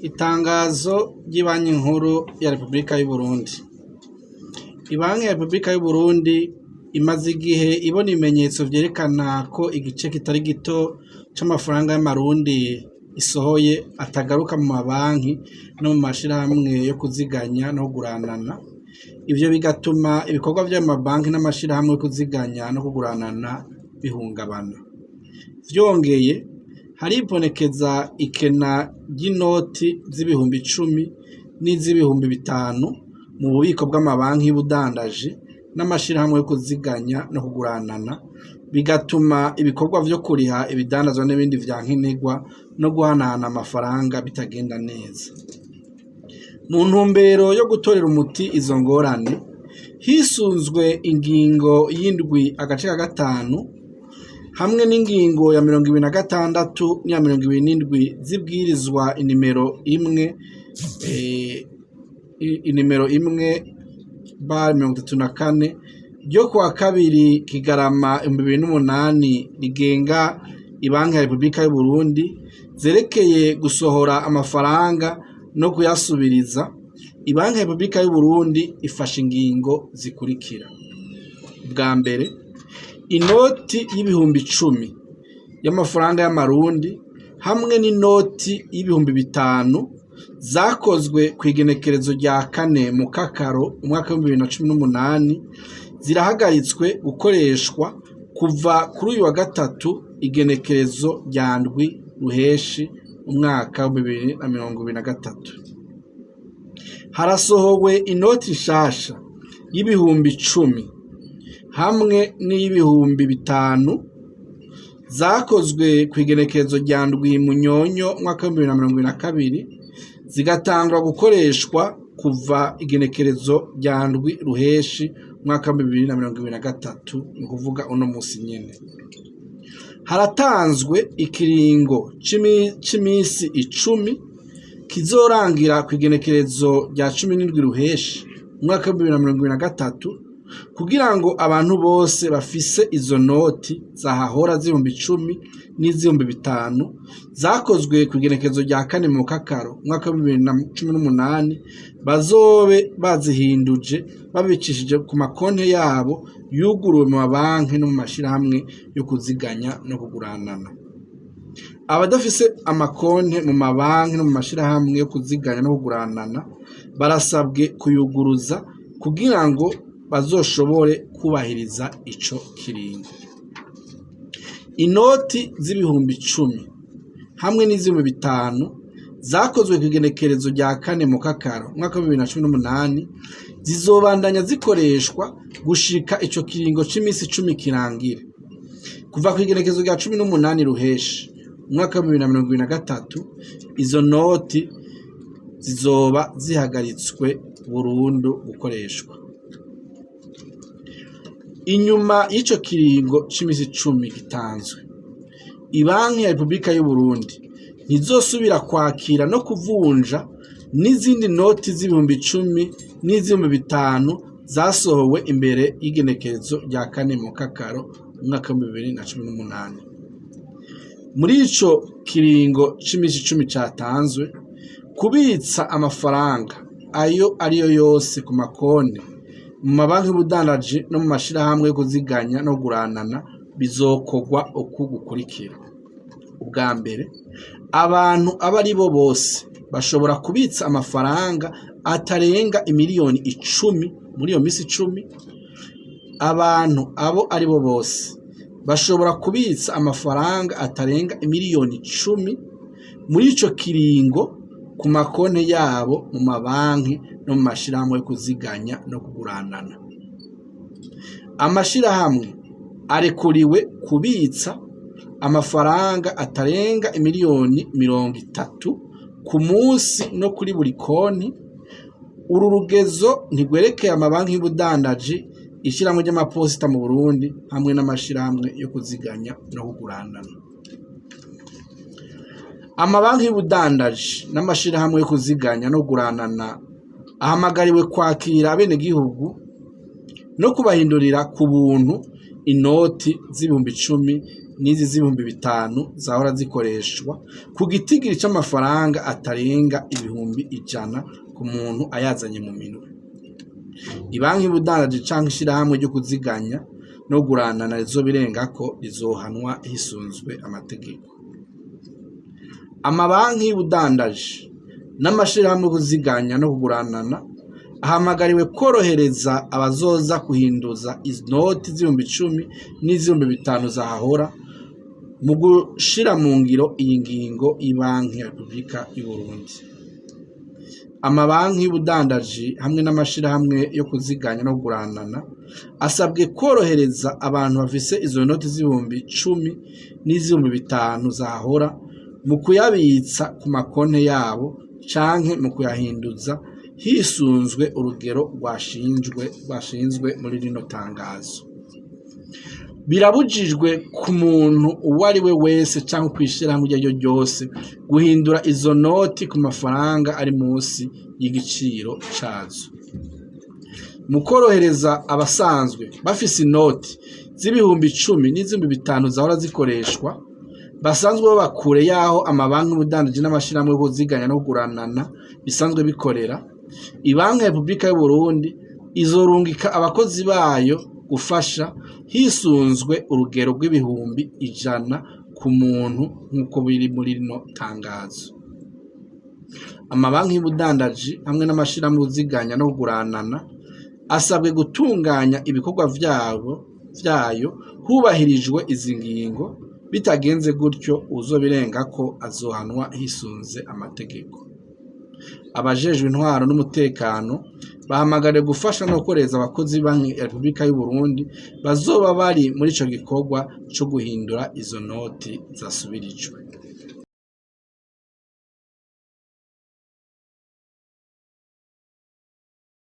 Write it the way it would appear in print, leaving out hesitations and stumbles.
Itangazo ry'ibanki nkuru ya Repubulika y'Uburundi. Ibanki ya Repubulika y'Uburundi imaze igihe ibona ibimenyetso vyerekana ko igice kitari gito c'amafaranga y'amarundi isohoye atagaruka mu mabanki no mu mashirahamwe yo kuziganya no kuguranana, ivyo bigatuma ibikorwa vy'ayo mabanki n'amashirahamwe yo kuziganya no kuguranana bihungabana. Vyongeye, haribonekeza ikena ry'inoti z'ibihumbi 10 n'iz'ibihumbi 5 mu bubiko bw'amabanki y'ubudandaji n'amashirahamwe yo kuziganya no kuguranana, bigatuma ibikorwa vyo kuriha ibidandazwa n'ibindi vya nkenerwa no guhanahana amafaranga bitagenda neza. Mu ntumbero yo gutorera umuti izo ngorane, hisunzwe ingingo y'indwi agace ka gatanu hamwe n'ingingo ya 26 n'iya 27 z'ibwirizwa inimero 1 inimero 1 bar 34 ryo kuwa 2 Kigarama 2008 rigenga ibanki ya Repubulika y'Uburundi zerekeye gusohora amafaranga no kuyasubiriza, ibanki ya Repubulika y'Uburundi ifashe ingingo zikurikira. Bwa mbere, inoti y'ibihumbi 10 y'amafaranga y'amarundi hamwe n'inoti y'ibihumbi 5 zakozwe kw'igenekerezo rya 4 Mukakaro umwaka w'2018 zirahagaritswe gukoreshwa kuva kuri uyu wa gatatu igenekerezo rya 7 Ruheshi umwaka w'2023. Harasohowe inoti nshasha y'ibihumbi 10 hamwe n'iy'ibihumbi 5 zakozwe kw'igenekerezo rya 7 Munyonyo umwaka w'2022 zigatangwa gukoreshwa kuva igenekerezo rya 7 Ruheshi umwaka w'2023, ni ukuvuga uno musi nyene. Haratanzwe ikiringo c'imisi 10 kizorangira kw'igenekerezo rya 17 Ruheshi umwaka w'2023 kugira ngo abantu bose bafise izo noti zahahora z'ibihumbi 10 n'iz'ibihumbi 5 zakozwe kw'igenekerezo rya 4 Mukakaro umwaka w'2018 bazobe bazihinduje babicishije ku makonti yabo yuguruwe mu mabanki no mu mashirahamwe yo kuziganya no kuguranana. Abadafise amakonti mu mabanki no mu mashirahamwe yo kuziganya no kuguranana barasabwe kuyuguruza kugira ngo bazoshobore kubahiriza ico kiringo. Inoti z'ibihumbi 10 hamwe n'iz'ibihumbi 5 zakozwe kw'igenekerezo rya 4 Mukakaro umwaka w'2018 zizobandanya zikoreshwa gushika ico kiringo c'imisi 10 kirangire. Kuva kw'igenekerezo rya 18 Ruheshi umwaka w'2023 izo noti zizoba zihagaritswe burundu gukoreshwa. Inyuma y'ico kiringo c'imisi 10 gitanzwe, ibanki ya Repubulika y'Uburundi ntizosubira kwakira no kuvunja n'izindi noti z'ibihumbi 10 n'iz'ibihumbi 5 zasohowe imbere y'igenekerezo rya 4 Mukakaro umwaka w'2018. Muri ico kiringo c'imisi 10 catanzwe, kubitsa amafaranga ayo ariyo yose ku makonti mu mabanki y'ubudandaji no mu mashirahamwe yo kuziganya no kuguranana bizokorwa uku gukurikira. Ubwa mbere, abantu abo ari bo bose bashobora kubitsa amafaranga atarenga imiliyoni 10 muri iyo misi 10. Abantu abo ari bo bose bashobora kubitsa amafaranga atarenga imiliyoni 10 muri ico kiringo ku makonti yabo mu mabanki no mu mashirahamwe yo kuziganya no kuguranana. Amashirahamwe arekuriwe kubitsa amafaranga atarenga imiliyoni 30 ku munsi no kuri buri konti. Uru rugezo ntigwerekeye amabanki y'ubudandaji, ishirahamwe ry'amaposita mu Burundi hamwe n'amashirahamwe yo kuziganya no kuguranana. Amabanki y'ubudandaji n'amashirahamwe yo kuziganya no kuguranana ahamagariwe kwakira abenegihugu no kubahindurira ku buntu inoti z'ibihumbi 10 n'izi z'ibihumbi 5 zahora zikoreshwa ku gitigiri c'amafaranga atarenga 100,000 ku muntu ayazanye mu minwe. Ibanki y'ubudandaji canke ishirahamwe ryo kuziganya no kuguranana rizobirengako rizohanwa hisunzwe amategeko. Amabanki y'ubudandaji n'amashirahamwe yo kuziganya no kuguranana ahamagariwe kworohereza abazoza guhinduza inoti z'ibihumbi 10 n'iz'ibihumbi 5 zahahora mu gushira mu ngiro iyi ngingo y'ibanki ya Repubulika y'Uburundi. Amabanki y'ubudandaji hamwe n'amashirahamwe yo kuziganya no kuguranana asabwe kworohereza abantu bafise izo noti z'ibihumbi 10 n'iz'ibihumbi 5 zahahora mu kuyabitsa ku makonti yabo canke mu kuyahinduza hisunzwe urugero rwashinzwe muri rino tangazo. Birabujijwe ku muntu uwo ari we wese canke kw'ishirahamwe iryo ariryo ryose guhindura izo noti ku mafaranga ari musi y'igiciro cazo. Mu kworohereza abasanzwe bafise inoti z'ibihumbi 10 n'iz'ibihumbi 5 zahora zikoreshwa, basanzwe baba kure y'aho amabanki y'ubudandaji n'amashirahamwe yo kuziganya no kuguranana bisanzwe bikorera, ibanki ya Repubulika y'Uburundi izorungika abakozi bayo gufasha hisunzwe urugero rw'ibihumbi 100 ku muntu nk'uko biri muri rino tangazo. Amabanki y'ubudandaji hamwe n'amashirahamwe yo kuziganya no kuguranana asabwe gutunganya ibikorwa vyabo vyayo hubahirijwe izi ngingo, bitagenze gutyo uwuzobirengako azohanwa hisunze amategeko. Abajejwe intwaro n'umutekano bahamagariwe gufasha no kworohereza abakozi b'ibanki ya Repubulika y'Uburundi bazoba bari muri ico gikorwa co guhindura izo noti zasubirijwe.